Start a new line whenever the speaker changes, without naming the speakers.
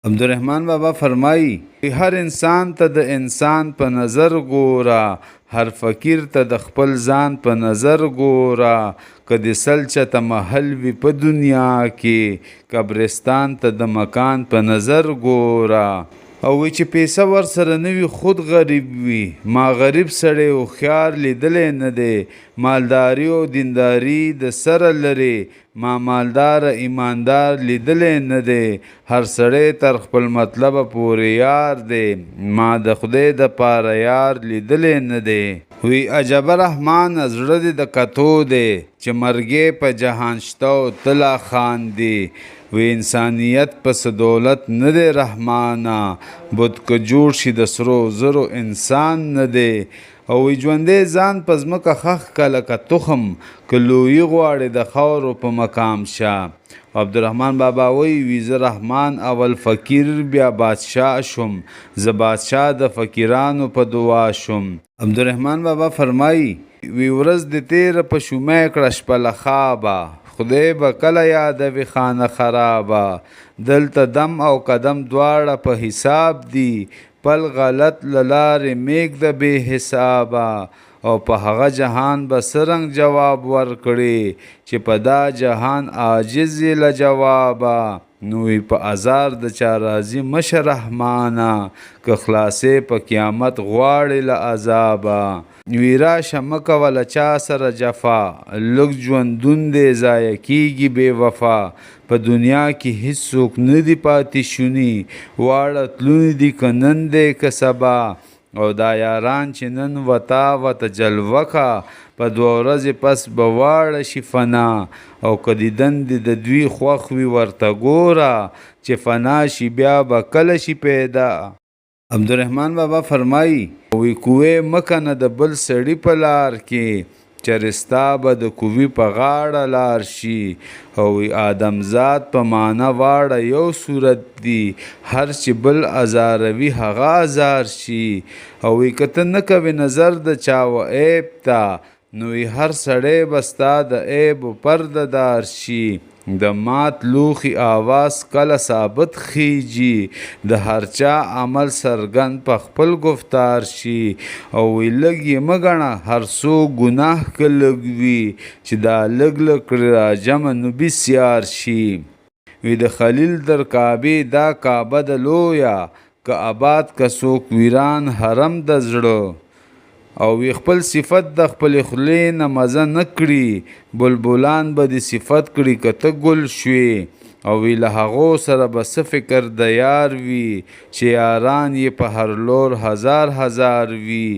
عبدالرحمن بابا فرمایي، هر انسان ته د انسان په نظر ګوره، هر فقیر ته د خپل ځان په نظر ګوره، که د سل چته محل وي په دنیا کې، قبرستان ته د مکان په نظر ګوره. او وی چې پیسه ورسره نه وي خود غریب وي، ما غریب سړی هوښیار لیدلی نه دی، مالداري او دینداري د سره لري، ما مالدار ایماندار لیدلی نه دی، هر سړی تر خپل مطلبه پورې یار دی، ما د خدای د پاره یار لیدلی نه دی. وی عجبه رحمانه زړه دې د کتو دی، چې مرګی په جهان شته او ته لا خاندې. وی انسانیت په څه دولت نه دی رحمانه، بت که جوړ شي د سرو زرو انسان نه دی. او وی ژوندی ځان په ځمکه ښخ که لکه تخم، که لویي غواړې د خاورو په مقام شه. عبدالرحمن بابا وی، وی زه رحمان اول فقیر بیا بادشاه شوم، زه بادشاه د فقیرانو په دعا شوم. عبدالرحمن بابا فرمایي، وی ورځ دې تېره په شومۍ کړه شپه له خوابه، خدای به کله یادوي خانه خرابه. دلته دم او قدم دواړه په حساب دي، پل غلط له لارې مېږده بې حسابه. او په هغه جهان به څه رنګ جواب ورکړي، چې په دا جهان عاجز یې له جوابه. نو وی په ازار د چا راضي مه شه رحمانه، که خلاصې په قیامت غواړې له عذابه. وی راشه مه کوه له چا سره جفا، لږ ژوندون دی ضایع کیږي بې وفا. په دنیا کې هیڅوک نه دي پاتې شوني، واړه تلوني دي که نن دی که سبا. او دا یاران چې نن وتا وته جلوه کا، په دوه ورځې پس به واړه شي فنا. او که دیدن دې د دوی خوښ وي ورته ګوره، چې فنا شي بیا به کله شي پیدا. عبدالرحمن بابا فرمایي، وی کوې مه کنه د بل سړي په لار کې، چېرې ستا به د کوي په غاړه لار شي. او وی آدمزاد په معنی واړه یو صورت دي، هر چې بل ازاروي هغه ازار شي. او وی که ته نه کوې نظر د چا و عیب ته، نو وی هر سړی به ستا د عیبو پرده دار شي. د مات لوښي اواز کله ثابت خیژي، د هر چا عمل څرګند په خپل ګفتار شي. او وی لږ یې مه ګڼه هر څو ګناه که لږ وي، چې دا لږ لږ کړي راجمع نو بسیار شي. وی د خلیل در کعبې دا کعبه ده لویه، که اباد که څوک ویران حرم د زړه. او وی خپل صفت د خپلې خولې نه مزه نه کړي، بلبلان به دې صفت کړي که ته ګل شوې. او وی له هغو سره به څه فکر د یار وي، چې یاران یې په هر لور هزار هزار وي.